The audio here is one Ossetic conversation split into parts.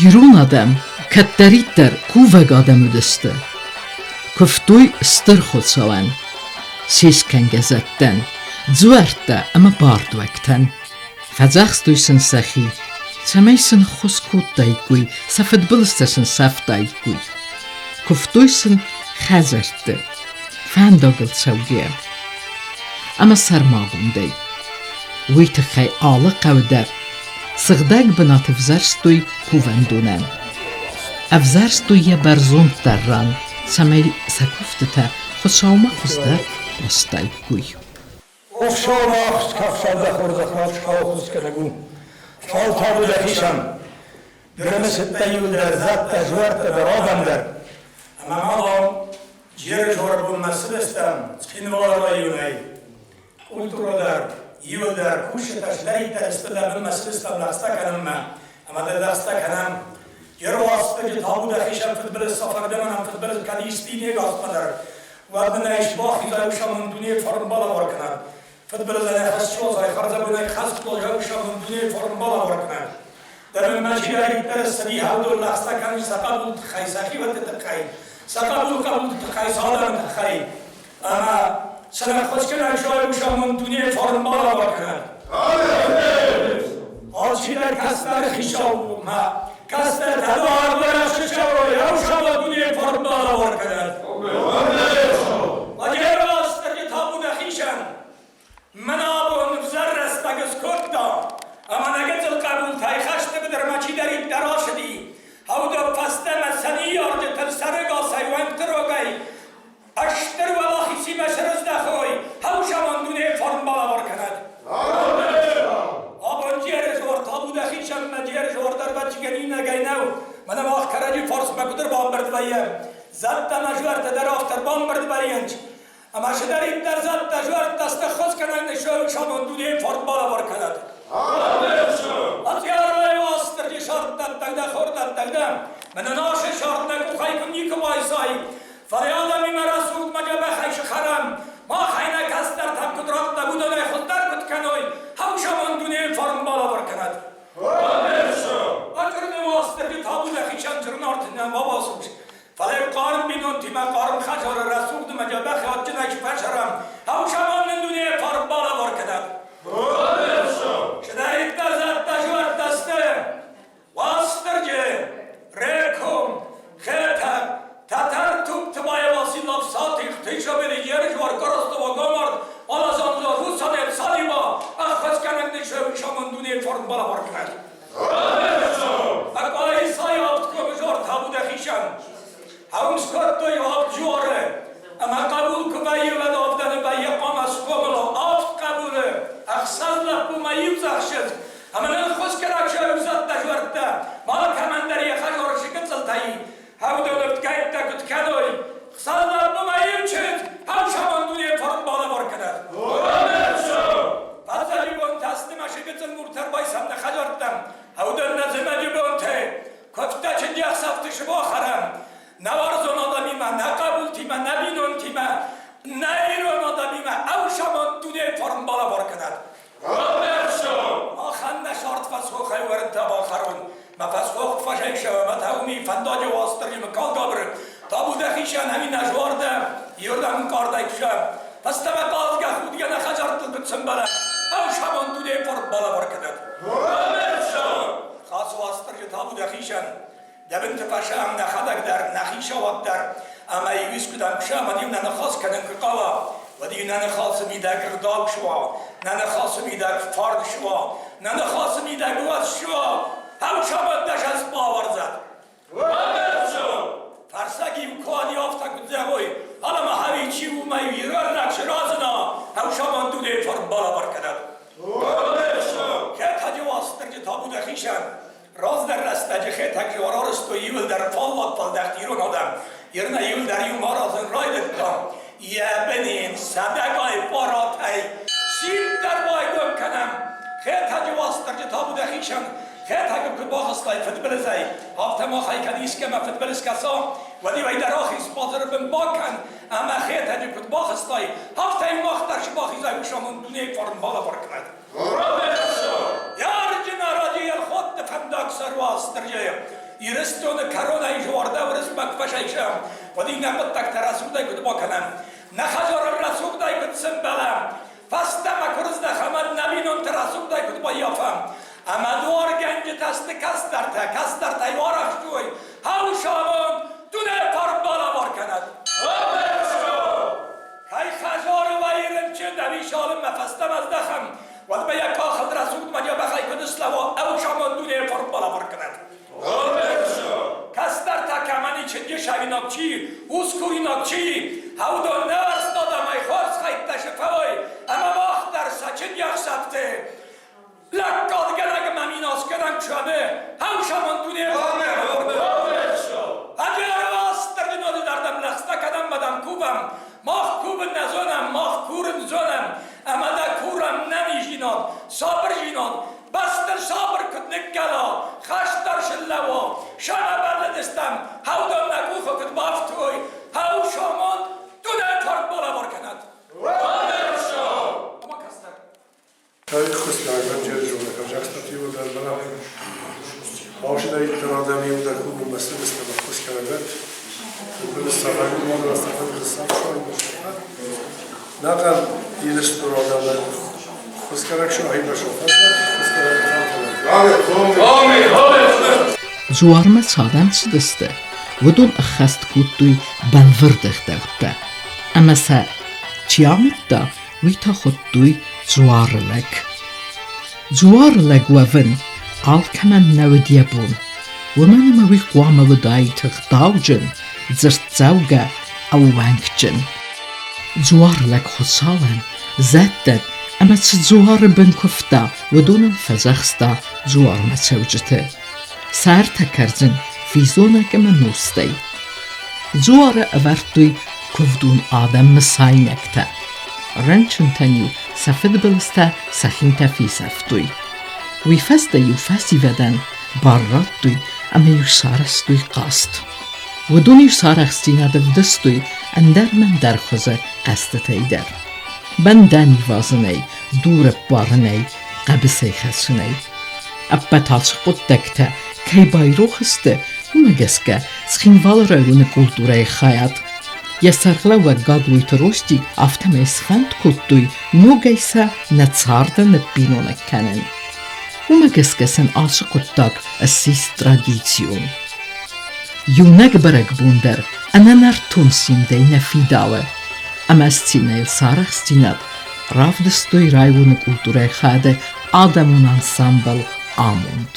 Ирон адӕм кӕддӕриддӕр кувӕг адӕм уыдысты. Куывтой Стыр Хуыцауӕн, се скӕнгӕ зӕдтӕн, дзуӕрттӕ ӕмӕ бардуӕгтӕн. Фӕдзӕхстой сын сӕхи, цӕмӕй сын ххуыс кодтаиккой, сӕ фыдбылызтӕ сын сӕфтаиккой. Куывтой сын хӕдзӕртты, фӕндагыл цӕугӕйӕ ӕмӕ сӕрмагондӕй. Уый тыххӕй алы хъӕуы дӕр сыгъдӕг бынат ӕвзӕрстой кувӕндонӕн. Ӕвзӕрстой йӕ бӕрзонддӕр ран, цӕмӕй сӕ куывдтытӕ Хуыцаумӕ хуыздӕр хъуыстаиккой. Ӕфсӕрмы ахст дӕ хорзӕхмӕ схауӕггӕнӕг у. Фӕлтау дӕхицӕн. Гырымысыдтӕ иуылдӕр зӕдтӕ, дзуӕрттӕ дӕр, адӕм дӕр. Ӕмӕ мадон Джеры бынмӕ цыдыстӕм Цхинвалы районӕй. Культурӕ дӕр, иуылдӕр кусджытӕ сдӕриддӕр сты дӕ бынмӕ цыдыстӕм лӕгъстӕ кӕнынмӕ. Ӕмӕ дӕ лӕгъстӕ кӕнӕм. Ервастыджы табу дӕхицӕн фыдбылыз сафӕгдӕмӕн фыдбылыз кӕд исти не гасмӕ дӕр, уӕд мын ӕй сбахизай усамын дунейы фарн балӕвар кӕнӕд. Фыдбылызӕн ӕхӕссозӕй, хӕрзӕбонӕй хӕстлозӕй усамын дунейы фарн балӕвар кӕнӕд. Дӕ бынмӕ чидӕриддӕр ссыди, хӕудон лӕгъстӕ кӕнын сӕ хъӕбулты тыххӕй, сӕ хиуӕтты тыххӕй, сӕ хъӕбулы хъӕбулты тыххӕй, сӕ адӕмы тыххӕй. Ӕмӕ сӕ нӕххуысгӕнӕг сой усамын дунейы фарн балӕвар кӕнӕд. Алчидӕр кӕстӕры хицау у мӕ кӕстӕртӕ дуарвӕрӕсты ӕрсӕвӕ дунейы фарн балӕвар кӕнӕд. Лагерастӕджы табу дӕхицӕн. Мӕн абон ӕвзӕр рӕстӕг скодта, ӕмӕ нӕ гыццыл хъӕбултӕй хӕсты быдырмӕ чидӕриддӕр ацыди, ӕвдӕм фӕстӕмӕ сӕ ныййарджытӕн сӕрӕгасӕй уӕнгтырогӕй Стыр уӕлахизимӕ сӕрыздӕхой, хӕусамон дунейы фарн балӕвар кӕнӕд. Абон Джерызор табу дӕхицӕн мӕ Джерызор дӕр бачигӕнинагӕй нӕу. Мӕнӕ мах кӕрӕдзи фарсмӕ куыд ӕрбамбырд вӕййӕм. Зӕдтӕ мӕ зуӕрттӕ дӕр афтӕ ӕрбамбырд вӕййынц. Ӕмӕ цыдӕриддӕр зӕдтӕ зуӕрттӕ сты ххуысгӕнӕг нысанон дунейы фарн балӕвар кӕнӕд. Ацъярайы Уастырджи сӕрддӕттӕг дӕ хордӕттӕг дӕ. Мӕнӕ насы сӕрд нӕ къухӕй куы никуы байсай, Фӕлӕ адӕмимӕ рӕсугъдмӕ дзӕбӕхӕй сыхӕрӕм, махӕй нӕ кӕстӕртӕм куыд радта, уыдонӕй хуыздӕр куыд кӕной, хӕусамон дунейы фарн балӕвар кӕнӕд. Ӕртырны Уастырджи табу дӕхицӕн чырынарты нӕ ма басус, фӕлӕ хъарм бинонтимӕ хъарм хӕдзары рӕсугъдмӕ дзӕбӕхӕй адджынӕй сфӕсӕрӕм, хӕусамон нын дунейы фарн балӕвар кӕнӕд. Чидӕриддӕр зӕдтӕ зуӕрттӕ сты, Уастырджи, Реком, Хетӕг, Тӕтӕртупты Василов Сатих, Тишабели Ерыжвар, Коростова Гомард, Алазанзо, Русанев, Салиба, ӕххӕстгӕнӕг нысӕвшамын дунейы фарн балӕвар кӕнӕд. Исай авд жор табу дӕхицӕн. Хӕуын скодтой авд жоры, ӕмӕ хъӕбул куы вӕййы, уӕд авдӕны вӕййы хъуамӕ схъомыл авд хъӕбулы, ӕхсӕз лӕппу мӕ иу цъӕхсыд. Ӕмӕ нын хуысгӕнӕг сӕрузӕдтӕ-зуӕрттӕ алкӕмӕн дӕр йӕ хӕдзары сыгыцъылтӕй ӕвдон ӕртгӕйттӕ куыд кӕной, Хуыцау иу чызг ӕфсӕмон дунейы фарн балӕвар кӕнӕд. Фӕззӕджы бонтӕ сты мӕ сыгыцъыл муртӕ ӕрбайсӕм нӕ хӕдзӕрттӕм, ӕвдон нӕ зымӕджы бонтӕ, куывдтӕ чындзӕхсӕвты сыбохӕрӕм, нӕ уарзон адӕмимӕ, нӕ хъӕбултимӕ, нӕ бинонтимӕ, нӕ ирон адӕмимӕ ӕфсӕмон дунейы фарн балӕвар кӕнӕд. Махӕн нӕ сард фӕсхохӕй уӕрынтӕ бахӕрон, мӕ фӕсхох фӕсӕйсӕвӕ, мӕ тауми фӕндаджы Уастырджи Мыкалгабыры, табу дӕхицӕн ӕви нӕ зуардӕ, иырдӕм ӕнкъардӕй куса. Фӕстӕмӕ хъазгӕ худгӕ нӕ хӕдзӕрттыл куыд сӕмбӕлӕ, ӕфсӕмон дунейы фарн балӕвар кӕнӕд. Хӕц Уастырджи, табу дӕхицӕн, дӕ бынты фӕсӕм нӕхӕдӕг дӕр, нӕ хицауад дӕр, ӕмӕ-иу искуыдӕм куы ӕмӕ-иу нӕ ныхас кӕнын куы хъӕуа, уӕд-иу нӕ ныхасы мидӕг ӕгъдау суа, нӕ ныхасы мидӕг фарн суа, нӕ ныхасы мидӕг уӕз суа, ӕфсӕмӕн дӕ зӕз бавӕрдзӕн. Фӕрсӕг-иу куы ани афтӕ куыд зӕгъой, алӕ ма чи у мӕ ирӕрнаг сырӕзына, ӕфсӕмӕн дунейы фарн балӕвар кӕнӕд. Хетӕджы Уастырджи табу дӕхицӕн, Раздӕр рӕстӕджы Хетӕг арӕзтой иуылдӕр фаллаг фӕлдӕхт ирон адӕм. Ирнӕ иуылдӕр иумӕ аразын райдыдта. Йӕ бынин сӕдӕгай фаратӕй симд дӕр байгом кӕнӕм. Хетӕджы Уастырджи табу дӕхицӕн. Хетӕгы куыд бахастай фыдбылызӕй, афтӕ махӕй кӕд искӕмӕ фыдбылыз кӕса, уӕд-иу ӕй дӕ рахиз базыры бын бакӕн ӕмӕ Хетӕджы куыд бахастай, афтӕ-иу мах дӕр сбахизай усамон дунейы фарн балӕвар кӕнӕд. Ярджын араджы Елхотты фӕндаг сӕр Уастырджийы. Ирыстоны кӕронӕй зӕрдӕ Уырызмӕг фӕсайсӕм, уӕд иннӕ хъуыддӕгтӕ рӕсугъдӕй куыд бакӕнӕм? Нӕ хӕдзары рӕсугъдӕй куыд сӕмбӕлӕм? Фӕстӕмӕ куы рыздӕхӕм ӕд нӕ бинонты рӕсугъдӕй куыд баййафӕм? Ӕмӕ дуаргӕнджытӕ сты кӕстӕртӕ, кӕстӕртӕй арӕхстой, хъӕусамонд дуне фарн балӕвар кӕнӕд! Кӕй хӕдзары вӕййы рынчын ӕви цалынмӕ фӕстӕмӕ здӕхӕм, уӕдмӕ йӕ къахыл рӕсугъдмӕ дзӕбӕхӕй куыд слӕууа, ӕвзамонд дунейы фарн балӕвар кӕнӕд! Кӕстӕртӕ кӕмӕн и чынджысӕйнаг чи, ускуринаг чи, уыдон нӕ ӕрцыд адӕмӕй хорз хӕйттӕ сыфӕуой, ӕмӕ мах дӕр сӕ чындзӕхсӕвты лӕггадгӕнӕг ӕмӕ минасгӕнӕг кӕны, ӕвзамонд дунейы фарн Ӕгӕр дардӕм лӕгъстӕ кӕнӕм мӕ дӕм кувӕм, мах кувын нӕ зонӕм, мах курын зонӕм, ӕмӕ дӕ курӕм нӕ низинад, сабырзинад, бӕстӕ сабыр куыд ныккӕла, хӕстдӕр сыллӕуа, сӕнӕбӕллыдыстӕм, хӕудон нӕ къухы куыд бафтой, хӕу самонд дунейы фарн балӕвар кӕнӕд. Дзуармӕ цадӕм цыдысты, уыдон ӕххӕст кодтой бӕлвырд ӕгъдӕуттӕ, ӕмӕ сӕ чи амыдта, уый та хуыдтой дзуары лӕг. Дзуары лӕг уӕвын алкӕмӕн нӕ уыд йӕ бон, уымӕн ӕмӕ уый хъуамӕ уыдаид ӕгъдауджын, дзырддзӕугӕ, ӕууӕнкджын. Дзуары лӕг Хуыцауӕн, зӕдтӕн ӕмӕ цы дзуары бын куывта, уыдонӕн фӕдзӕхста дзуармӕ цӕуджыты. Сӕ ӕртӕ кӕрдзын физонӕг ӕмӕ нозтӕй. Дзуары ӕвӕрдтой куывдон адӕм мысайнӕгтӕ. Рынчынтӕн-иу сӕ фыдбылызтӕ сӕхимӕ фесӕфтой. Уый фӕстӕ-иу фӕсивӕдӕн бар радтой ӕмӕ-иу сарӕзтой хъазт. Уыдон-иу сӕ арӕхстдзинад ӕвдыстой ӕндӕр мӕндӕр хуызы хъӕзтытӕй дӕр. Бӕндӕн ивазынӕй, дур ӕппарынӕй, хъӕбысӕй хӕцынӕй. Ӕппӕт ацы хъуыддӕгтӕ кӕй байрох сты, уымӕ гӕсгӕ Цхинвалы районы культурӕйы хайад йӕ сӕргълӕууӕг Гаглойты Ростик афтӕмӕй сфӕнд кодтой ногӕй сӕ нӕ царды ныббиноныг кӕнын. Уымӕ гӕсгӕ сын ацы хъуыддаг ссис традицион. Иунӕг бӕрӕгбон дӕр ӕнӕнӕртон симдӕй нӕ фидауы, ӕмӕ сценӕйыл сӕ арӕхстдзинад равдыстой районы культурӕйы хайады адӕмон ансамбль «Амонд».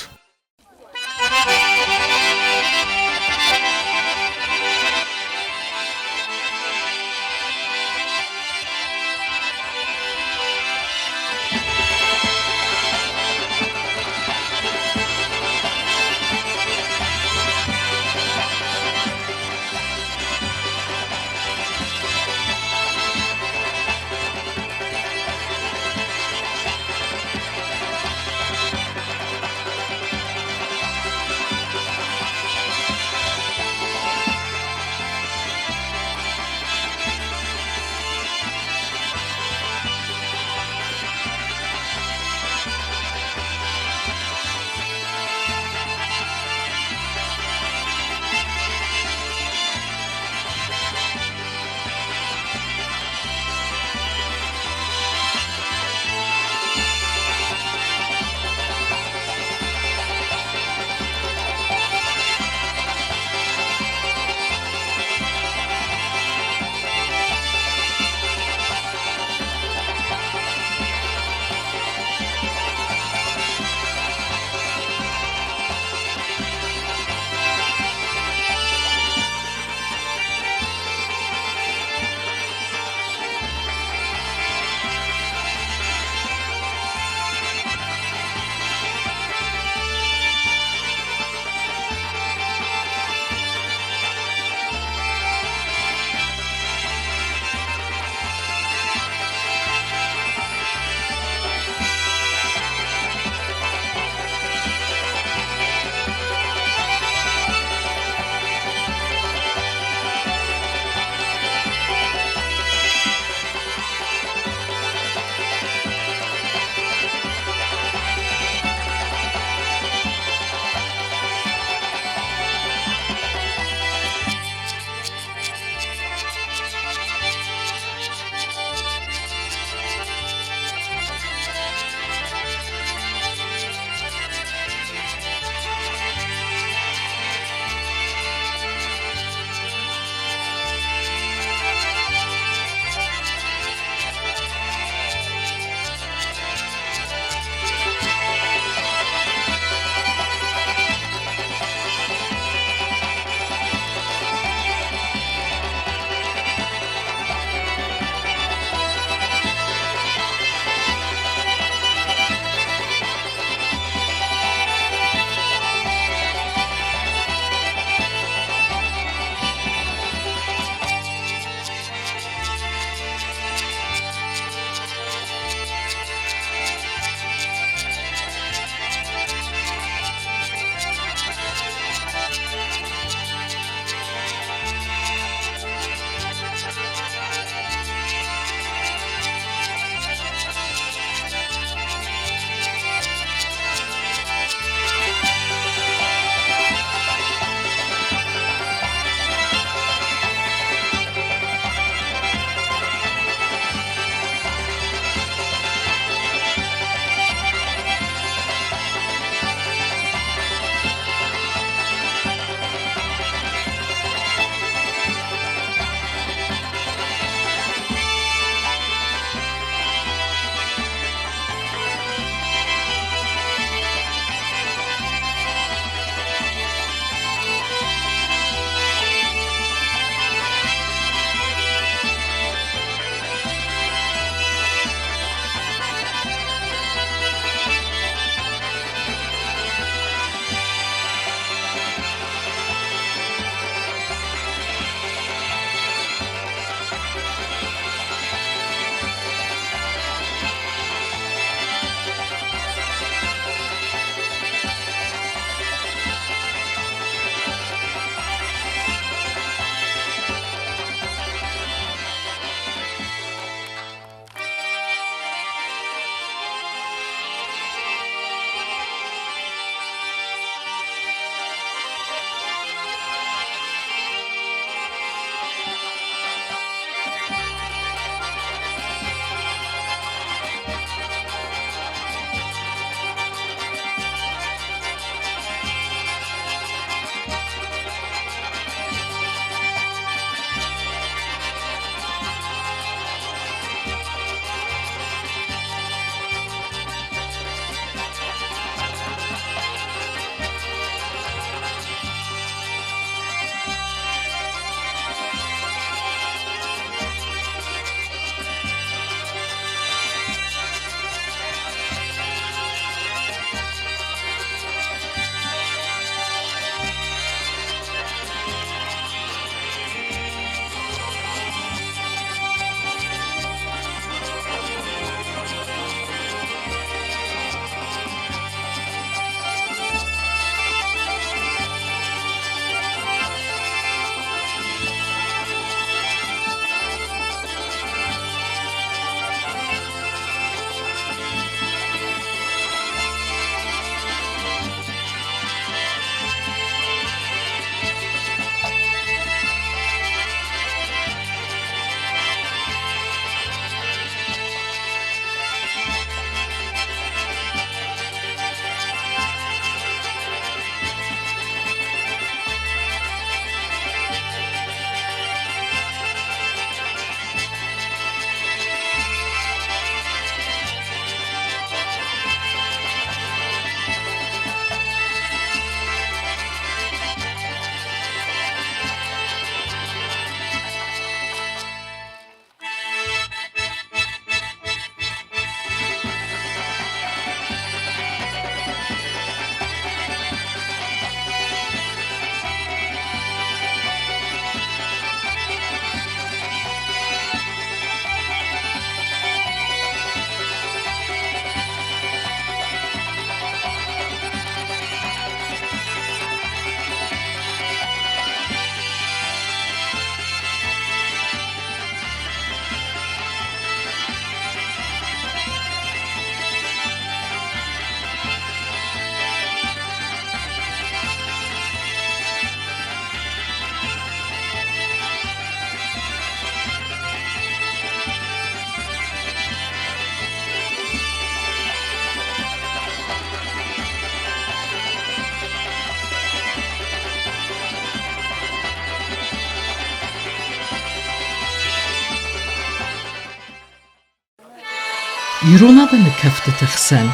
Ирон адӕмы кӕфтыты хсӕн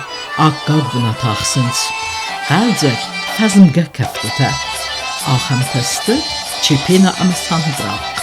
аккаг бынат ахсынц хъӕлдзӕг, фӕзмгӕ кӕфтытӕ. Ахӕмтӕ сты Чепена ӕмӕ Сандрахъ.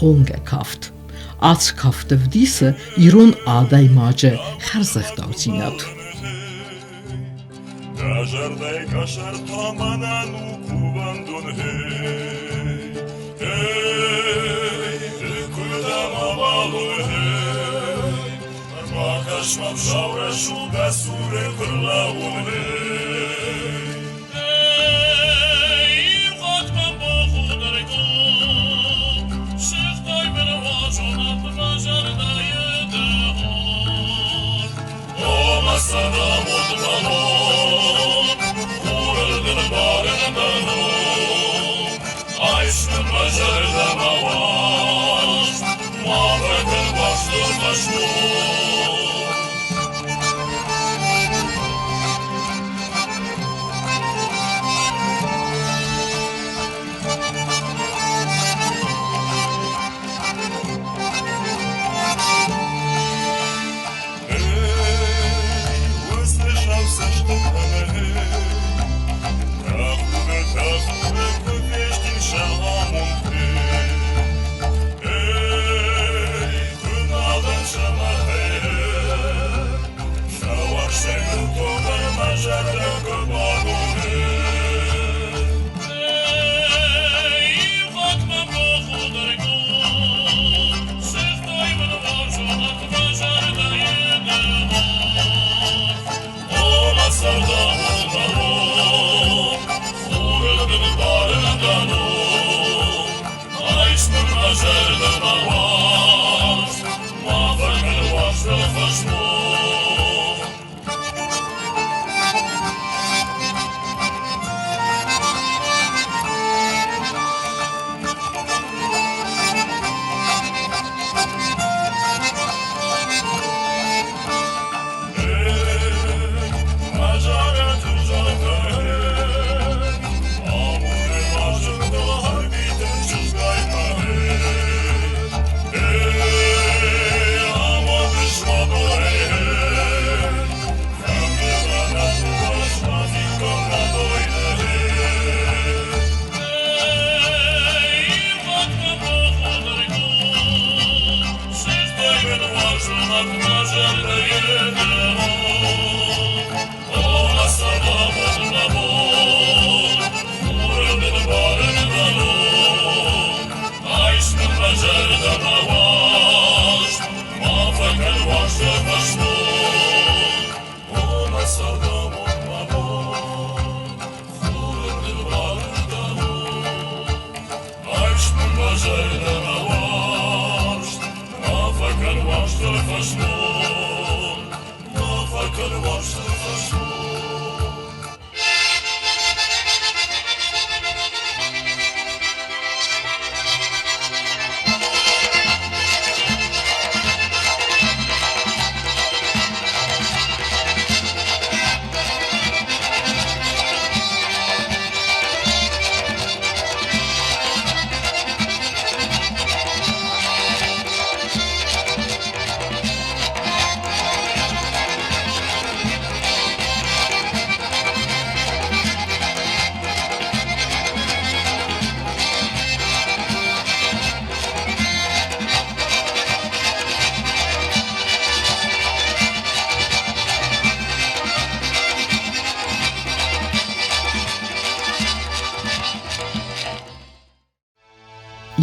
Хонгӕ кафт. Ацы кафт ӕвдисы ирон адӕймаджы хӕрзӕгъдаудзинад. Дӕ зӕрдӕй къӕсӕртӕ мӕнӕн у кувӕндон, гъей, гъей, ды куы дӕ мӕ балон, гъей, ӕрбакӕс мӕм сау рӕсугъд дӕ цуры куы рлӕууон, гъей.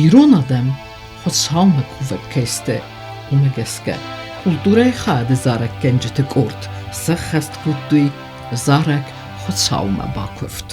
Ирон адӕм Хуыцаумӕ кувӕг кӕй сты, уымӕ гӕсгӕ культурӕйы хайады зарӕггӕнджыты къорд сӕххӕст кодтой зарӕг Хуыцаумӕ бакуывд.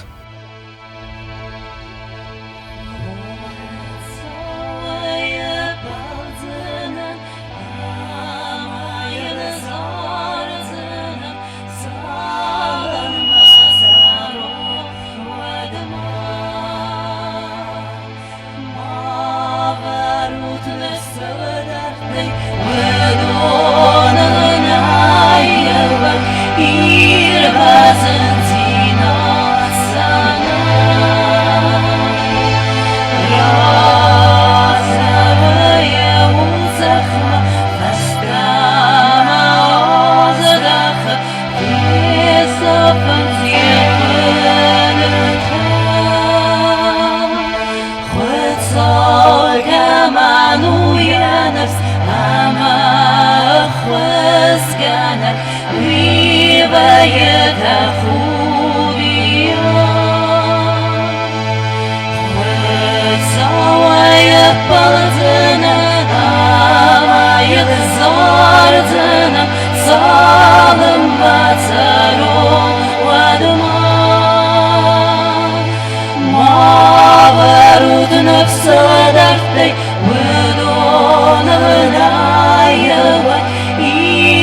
ныфс лӕдӕрдтӕй, уыдоныл наивӕй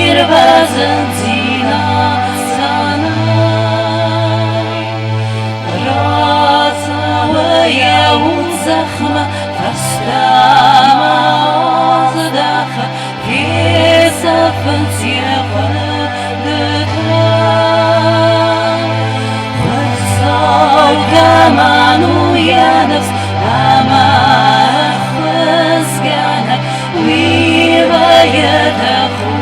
ирвӕзындзинад сӕнӕй. Рацӕуы йӕ уд зӕхмӕ, фӕстӕмӕ аздӕхы, фесӕфынц йӕ хъуыдытӕ. Хуыцау кӕмӕн у йӕ ныфс ӕмӕ ӕххуысгӕнӕг, уый вӕййы тӕхудиаг.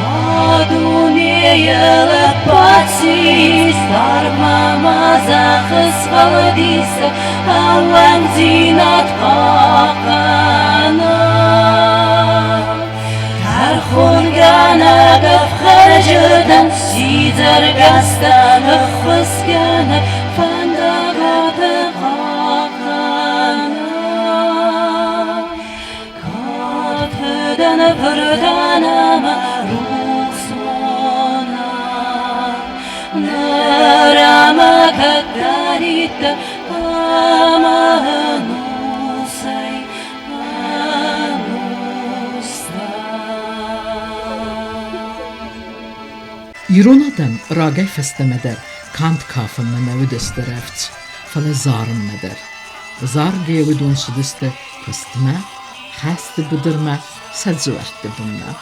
А дунейыл ӕппӕт сис, арвмӕ ма зӕххы сфӕлдисӕг, ӕууӕнкдзинад хъахъхъӕнӕг. Тӕрхонгӕнӕг ӕфхӕрджытӕн, сидзӕргӕстӕн ӕххуысгӕнӕг, фӕндагаты хъахъхъӕнӕг. Кад фыдӕн, фыртӕн ӕмӕ рухс уонӕг, ныр ӕмӕ кӕддӕриддӕр ӕмӕ ӕнусӕй Ирон адӕм рагӕй фӕстӕмӕ дӕр канд кафынмӕ нӕ уыдысты рӕвдз, фӕлӕ зарынмӕ дӕр. Заргӕ уыдон цыдысты куыстмӕ, хӕсты быдырмӕ, сӕ дзуӕртты бынмӕ.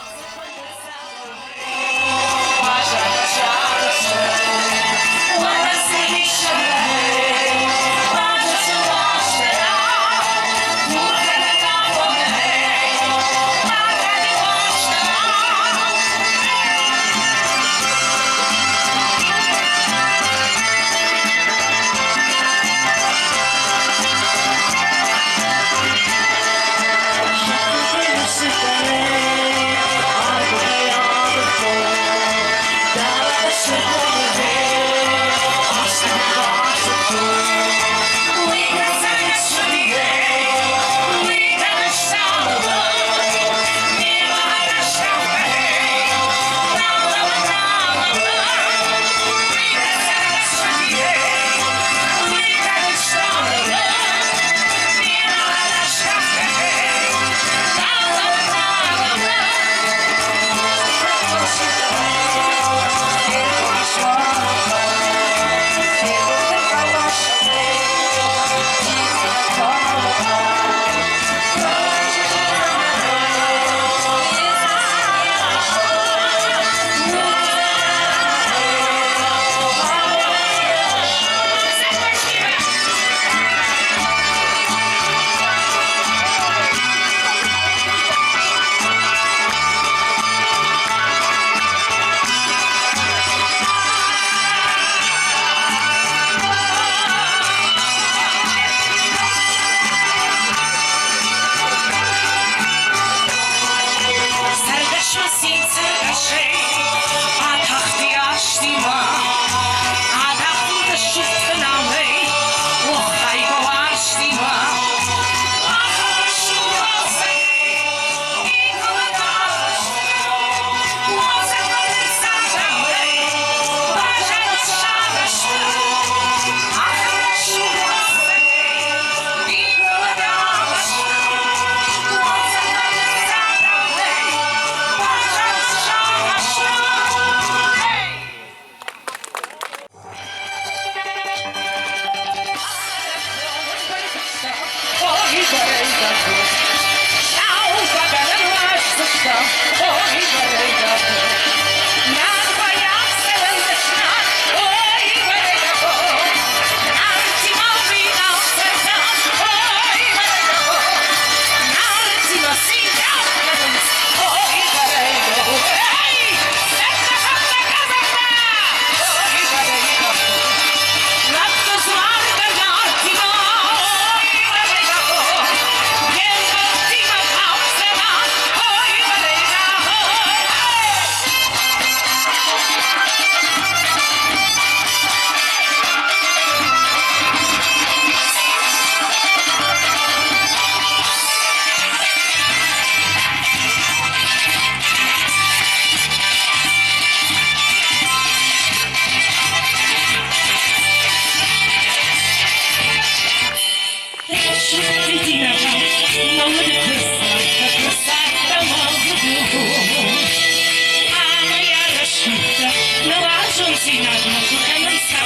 уарзондзинадмӕ куы кӕнынц сӕ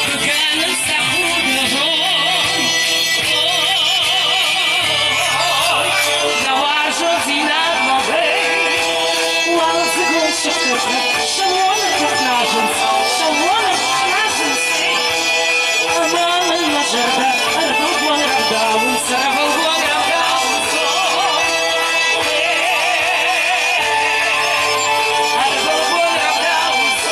Куы кӕнынц сӕ Нӕ уарзондзинадмӕ Уалдзыгон сыфтӕртӕ сӕууоны тыхназынц, сӕууоны тыхназынц. Ӕмӕ мын мӕ зӕрдӕ ӕрвылбон рӕвдауынц, ӕрвылбон рӕвдауынц. Ӕрвылбон рӕвдауынц.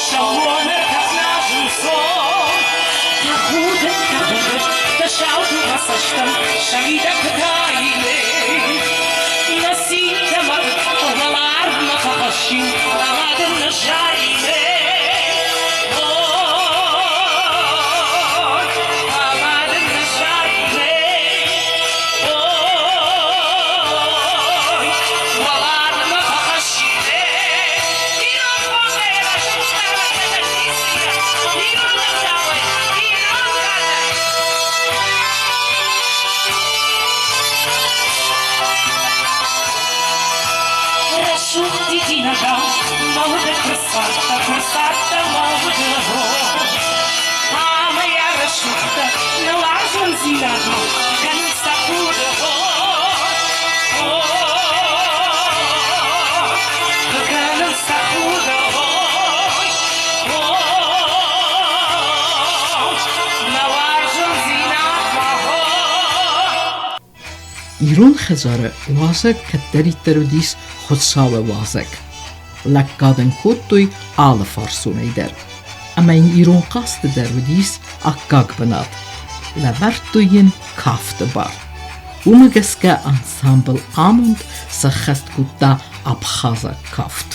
Сӕууоны тыхназынц. Тӕхудын, тӕхудын, дӕ сау дыууӕ цӕстӕн сӕ мидӕг куыдаин. Нӕ цинтӕ мӕ уӕларвмӕ фӕхӕссин, ӕмӕ дын ныззарин. Ӕмӕ дын ныззарин. Уӕларвмӕ фӕхӕссин. Ирон хохӕй рӕсугъддӕр Ирон ӕгъдауӕй, ирон кадӕй. Рӕсугъд дидинӕгау мӕ уды куы рцардтӕ, куы рцардтӕ мӕ уды Ӕмӕ йӕ рӕсугъдтӕ нӕ уарзондзинадмӕ кӕнынц сӕ худы Кӕнынц сӕ худы Нӕ уарзондзинадмӕ Ирон хӕдзары уазӕг кӕддӕриддӕр уыдис Хуыцауы уазӕг. Лӕггад ын кодтой алы фарсонӕй дӕр. Ӕмӕ йын ирон хъазты дӕр уыдис аккаг бынат. Лӕвӕрдтой йын кафты бар. Уымӕ гӕсгӕ ансамбль Амонд сӕххӕст кодта абхазаг кафт.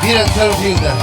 Бирӕ цӕрут иудӕр.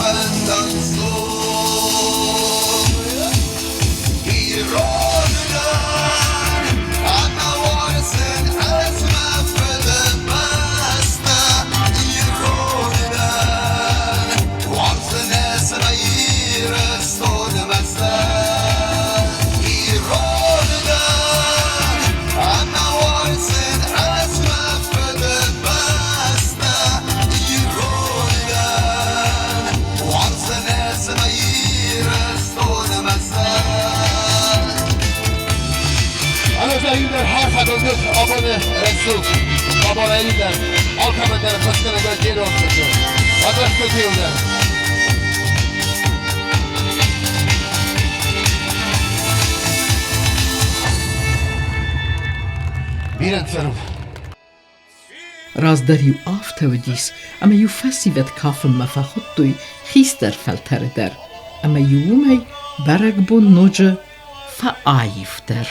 фӕндаг цой. Ирон дӕн ӕмӕ уарзын ӕз мӕ фыдыбӕстӕ. Ирон дӕн, уарзын ӕз мӕ Ирыстоны бӕстӕ. Ирон дӕн ӕмӕ уарзын ӕз мӕ фыдыбӕстӕ. Ирон дӕн, уарзын ӕз мӕ Ирыстоны бӕстӕ. Ӕнӕзӕгъинаг арфӕгонд абоны рӕсугъд абонӕй дӕр алкӕмӕн дӕр хӕсгӕнӕг героздзы Адрастытылдӕр. Бирӕ цӕрут. Раздӕр-иу афтӕ уыдис, ӕмӕ-иу фӕсивӕд кафынмӕ фӕхуыдтой хистӕр фӕлтӕры дӕр, ӕмӕ-иу уымӕй бӕрӕгбон ноджы фӕаивдӕр.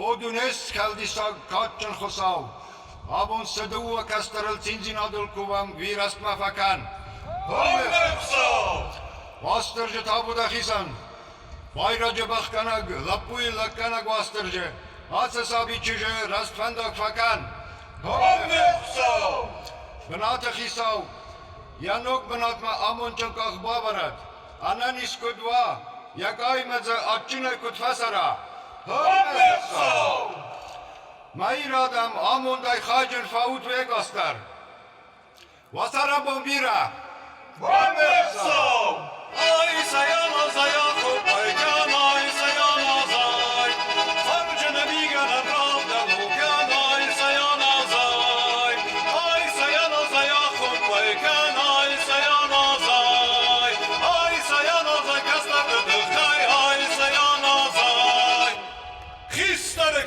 О дунесфӕлдисӕг кадджын Хуыцау! Абон цы дыууӕ кӕстӕрыл циндзинадыл кувӕм, уый рӕстмӕ фӕкӕн! Уастырджы табу дӕхицӕн! Байраджы бӕхгӕнӕг, лӕппуйы лӕггӕнӕг Уастырджы, ацы саби чызджы рӕстфӕндаг фӕкӕн! Бынаты хицау йӕ ног бынатмӕ амондджын къах бавӕрӕд, ӕнӕниз куыд уа, йӕ къаимӕ дзы адджынӕй куыд фӕцӕра. Мӕ ирӕдӕм амондӕй хайджын фӕут уе гасдӕр. Уӕ цӕрӕнбон бирӕ! Хистӕры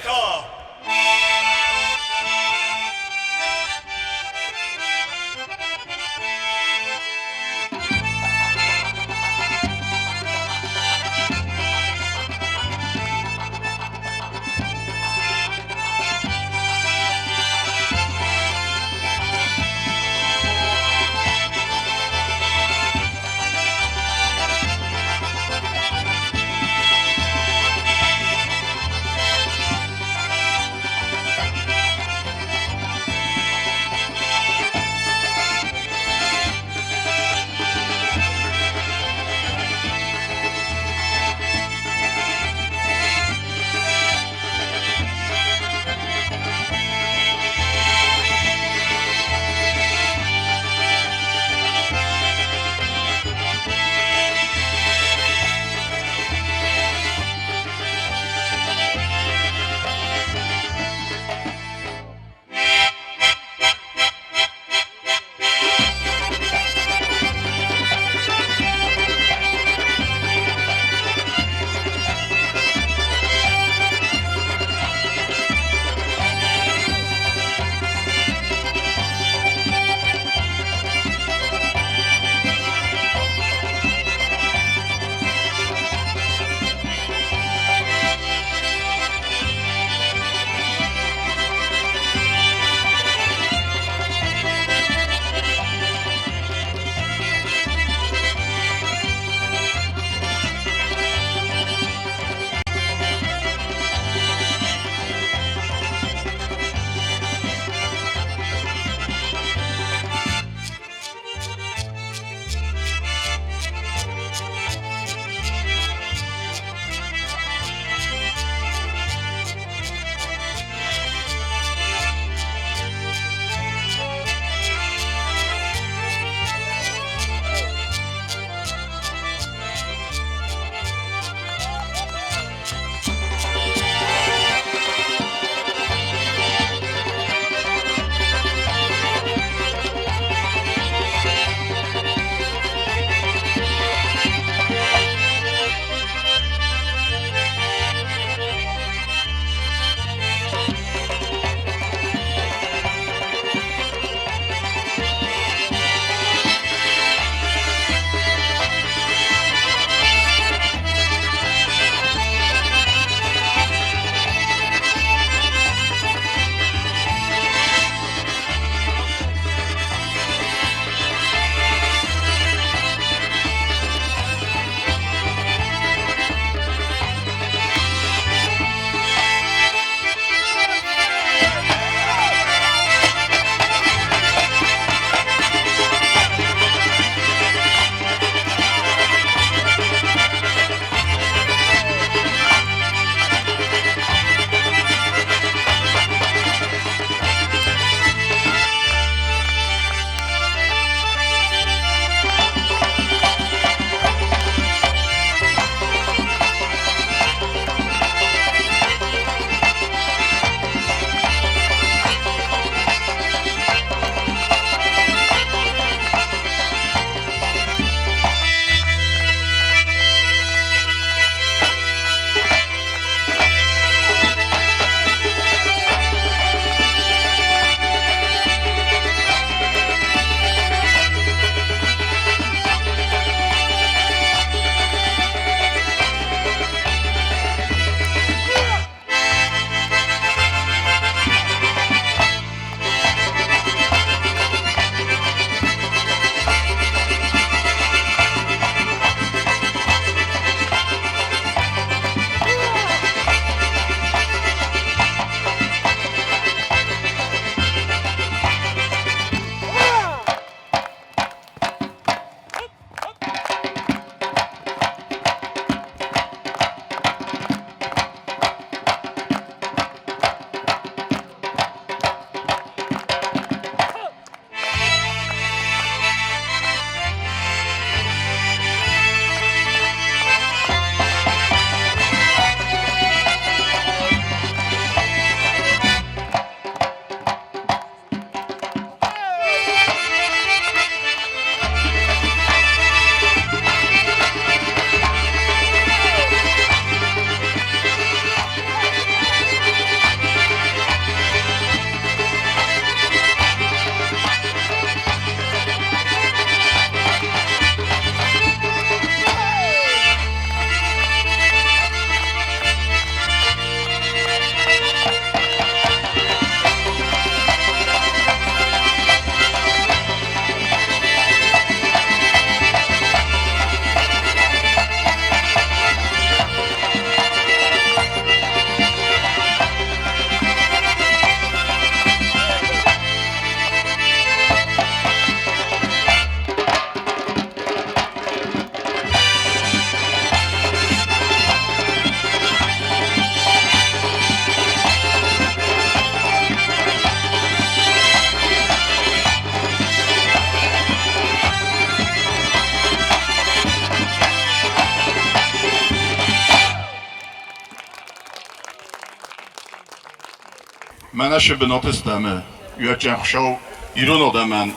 Мӕнӕ шы бынаты стӕмы уӕччен Хуыцау ирон адӕмӕн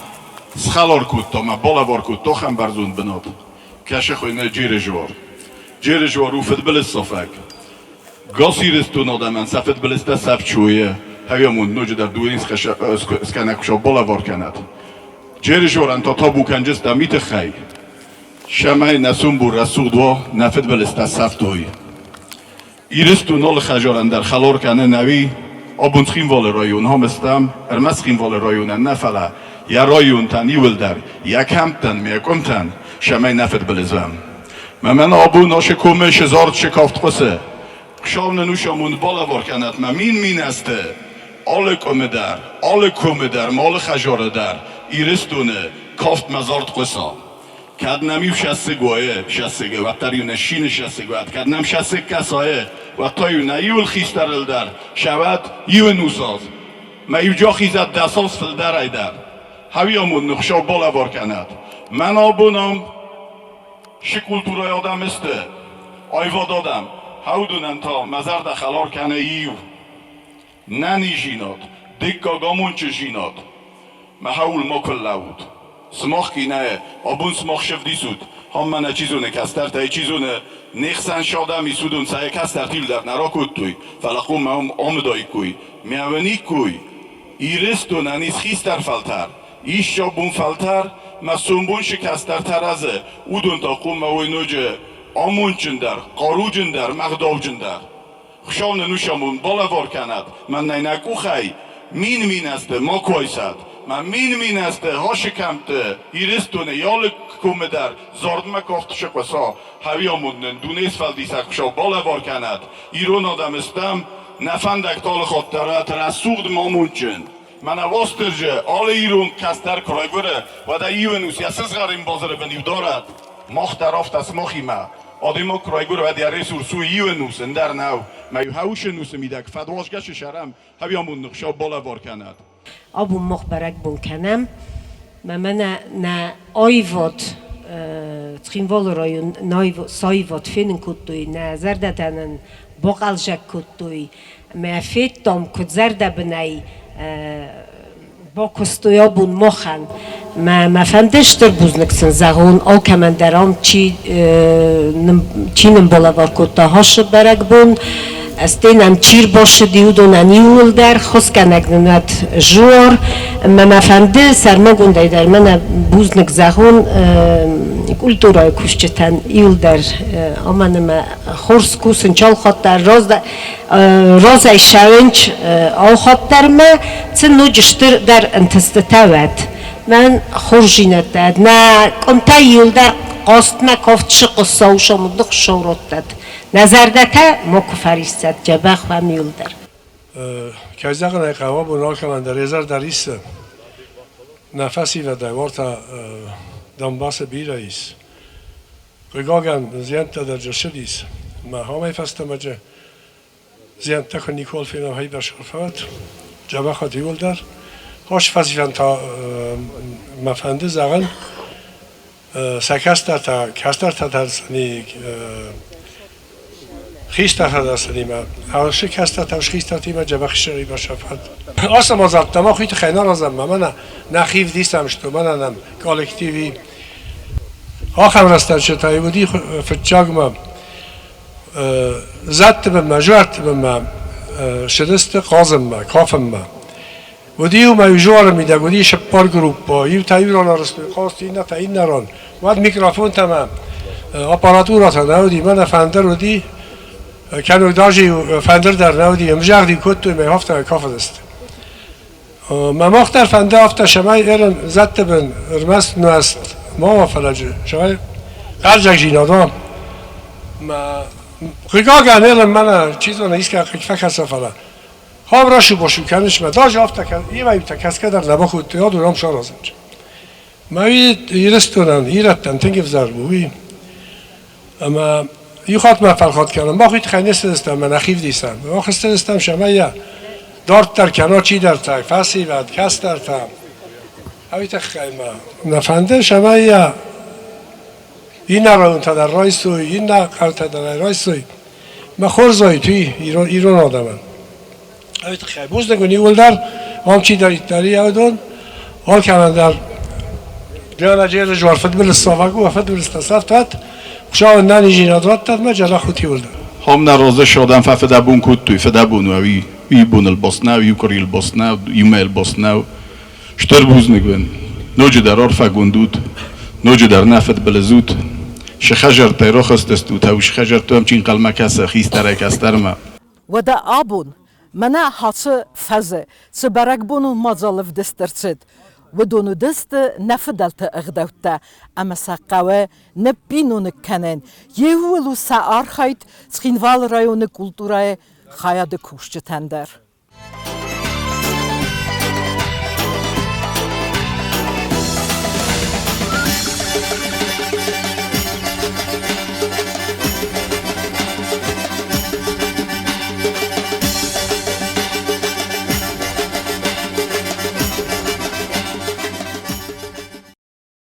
схӕлар кодта ӕмӕ балӕвар кодта ахӕм бӕрзонд бынат, кӕсы хуыйны Джерыжуар. Джерыжуар у фыдбылыз сафӕг. Гас Ирыстон адӕмӕн сӕ фыдбылызтӕ сӕфчойы хӕйамонд ноджыдӕр дунейы скӕнӕг Хуыцау балӕвар кӕнӕд. Джерыжуарӕн та табу кӕнджыстӕм уый тыххӕй, цӕмӕй нӕ сомбон рӕсугъд уа, нӕ фыдбылызтӕ сӕфтой. Ирыстон алы хӕдзарӕн дӕр хӕлар кӕны нӕуи абон Цхинвалы район Хамыстӕм, ӕрмӕст Цхинвалы районӕн нӕ, фӕлӕ йӕ районтӕн иуылдӕр, йӕ кӕмттӕн, йӕ къуымтӕн, цӕмӕй нӕ фыдбылыз уӕм. Мӕнӕ абон ацы комы сы зард, сы кафт хъуысы. Хуыцау нын ус амонд балӕвар кӕнӕт мӕ мин-мин азты алы къуымы дӕр, алы комы дӕр, алы хӕдзары дӕр Ирыстоны кафт мӕ зард хъуыса. Кӕд нӕм-иу сӕссыг уайы, сӕссыг, уӕддӕр-иу нӕ сины сӕссыг уӕд, кӕд нӕм сӕссыг кӕсайы, уӕд та-иу нӕ иуыл хистӕрыл дӕр сӕвӕд иу нусаз. Мӕ иу джохизӕд дӕсоз фылдӕрӕй дӕр. Хӕуи амонд ныхсау балӕвар кӕнӕд. Мӕн абон ам шы культурӕйы адӕм сты, аивад адӕм, хӕуыдонӕн та мӕ зӕрдӕ хӕлар кӕны иу. Нӕнизинад, дыккаг амондджынзинад мӕ хӕуыл макуы лӕуут. Сымах ки нӕ, абон сымах сӕвдисут, ам мӕнӕ чи зоны кӕстӕртӕй, чи зоны, не хсӕн садӕм ис, уыдон сӕ кӕстӕртыл дӕр нӕ ракодтой, фӕлӕ хъуамӕ ам амыдаиккой, мӕуыниккой. Ирыстонӕн ис хистӕр фӕлтӕр, ис сабон фӕлтӕр, мӕ сомбон цы кӕстӕртӕ рӕзы, уыдон та хъуамӕ уой ноджы амондджындӕр, хъаруджындӕр, мӕгъдауджындӕр. Хуыцау нын усамон балӕвар кӕнӕд, мӕнӕй нӕ къухӕй мин-мин азты макуы айсӕд. Мӕ мин-мин азты Хашы кӕмтты, Ирыстоны алы комы дӕр зардмӕ кафт сыхъуыса. Хӕуиамонд нын Дунесфӕлдисӕг Хуыцау балӕвар кӕнӕд. Ирон адӕм стӕм, нӕ фӕндӕгтӕ алыхатт дӕр уӕд рӕсугъд ма амондджын. Мӕнӕ Уастырджы алы ирон кӕстӕр куы райгуыры, уӕд ӕй иу ӕнус йӕ сызгъӕрин базыры бын иу дарӕд. Мах дӕр афтӕ сымахимӕ. Адӕймаг куы райгуыры, уӕд йӕ ресурс у иу ӕнус, ӕндӕр нӕу. Мӕ иу хӕусы ӕнусы мидӕг фӕдуазгӕ цы сӕрӕм, хӕуиамонд ныхсау балӕвар кӕнӕд. Абон мах бӕрӕгбон кӕнӕм, мӕ мӕнӕ нӕ аивад Цхинвалы район саивад фенын кодтой, нӕ зӕрдӕтӕ нын бахъӕлдзӕг кодтой. Мӕ федтам, куыд зӕрдӕбынӕй бакуыстой абон махӕн. Мӕ фӕнды стыр бузныг сын зӕгъон алкӕмӕн дӕр ам, чи нын балӕвар кодта Хасы бӕрӕгбон, стӕй нӕм чи рбацыди, уыдонӕн иууылдӕр, хосгӕнӕг нын уӕд Жор. Ӕмӕ мӕ фӕнды сӕрмагондӕй дӕр мӕнӕ бузныг зӕгъон культурӕйы кусджытӕн иууылдӕр, амӕн ӕмӕ хорз кусын чалхаттар, разӕй ссӕуынч алхаттармӕ, цы ноджы стырдӕр ӕнтыстытӕ уӕд. Мӕн хорздзинӕдтӕ нӕ къуымтӕ иуылдӕр хъазтмӕ кафт сыхъуыссау сомындых сауродтӕд. Нӕ зӕрдӕтӕ макуы фӕриссӕд, дзӕбӕх уӕм иуылдӕр. Кӕй зӕгъын ӕй хъӕуы, абон алкӕмӕн дӕр йӕ зӕрдӕ риссы. Нӕ фӕсивӕдӕй уартӕ Донбассы бирӕ ис. Хъыгагӕн, зиӕнттӕ дӕр дзы ссыдис. Мӕ амӕй фӕстӕмӕ дзы зиӕнттӕ куы никуал фенӕм хибӕрсӕрфат, дзӕбӕх уӕд иууылдӕр. Хорз фӕсивӕн та мӕ фӕнды зӕгъын, сӕ кӕстӕртӕ, кӕстӕртӕ тӕрсыни хистӕртӕ тӕрсынимӕ, алы кӕстӕртӕ хистӕртимӕ дзӕбӕх ссӕрибарсӕрфат. Ацы мадзӕлттӕ мах уый тыххӕй нӕ аразӕм, мӕнӕ нӕхи вдисӕм сты, мӕнӕ нӕм коллективи Ахӕм рӕстӕджытӕй уыди фыццагмӕ зӕдты бынмӕ, зуӕртты бынмӕ цыдысты хъазынмӕ, кафынмӕ. Уыди-иу ма иу зуары мидӕг уыди цыппар группӕ, иутӕ иу ран арӕзтой хъазт, иннӕтӕ иннӕ ран. Уӕд микрофонтӕ ӕмӕ аппаратурӕтӕ нӕ уыди, мӕнӕ фӕндыр уыди, кӕнӕ даже фӕндыр дӕр нӕ уыди, ӕмзагъд-иу кодтой ӕмӕ афтӕ кафыдысты. Мӕ мах дӕр фӕнды афтӕ, цӕмӕй ерын зӕдты бын ӕрмӕст нуӕзт ма уа фӕлӕджы, цӕмӕй хъӕлдзӕгдзинад уа. Мӕ хъыгагӕн ерын мӕнӕ, чи зоны, искӕй хъыг фӕкӕса, фӕлӕ хам расу-басу кӕныс мӕ даже афтӕ иуӕй-иутӕ кӕсгӕ дӕр нӕ бакодтой, адон ам саразынц. Мӕ Ирыстонӕн, ирӕттӕн тынг ӕвзӕр у уый, ӕмӕ иу хатт ма фӕлхатт кӕнӕм, мах уый тыххӕй не ссыдыстӕм ӕмӕ нӕхи вдисӕм. Мах ссыдыстӕм, цӕмӕй йӕ дарддӕр кӕна чидӕртӕ, фӕсивӕд, кӕстӕртӕ. Уый тыххӕй ма нӕ фӕнды, цӕмӕй йӕ иннӕ районтӕ дӕр райсой, иннӕ хъӕутӕ дӕр райсой. Мӕ хорз уаид уый ирон адӕмӕн. Уый тыххӕй бузныг уын иууылдӕр, ам чидӕриддӕр и, уыдон алкӕмӕн дӕр Джанаджеры жуар фыдбылыз цӕвӕг у, фыдбылызтӕ сӕфтуат, Хуыцау ын нӕниздзинад раттӕд мӕ джарахут иууылдӕр. Хом нӕ розы содӕн фӕфыдӕбон кодтой, фыдӕбон уӕ уый боныл боснӕу, иу къуырийыл боснӕу, иу мӕйыл боснӕу. Стыр бузныг уын. Ноджыдӕр арфӕгонд ут, ноджыдӕр нӕ фыдбылыз ут. Сыхӕзӕрттӕй рохӕстыстут, ӕви сыхӕзӕртты уӕм чи нхъӕлмӕ кӕсы хистӕрӕй кӕстӕрмӕ. Уӕдӕ абон мӕнӕ ацы фӕзы цы бӕрӕгбонон мадзал ӕвдыст ӕрцыд, уыдон уыдысты нӕ фыдӕлты ӕгъдӕуттӕ ӕмӕ сӕ хъӕуы ныббиноныг кӕнын. Иууыл у сӕ архайд Цхинвалы районы культурӕйы хайады кусджытӕн дӕр.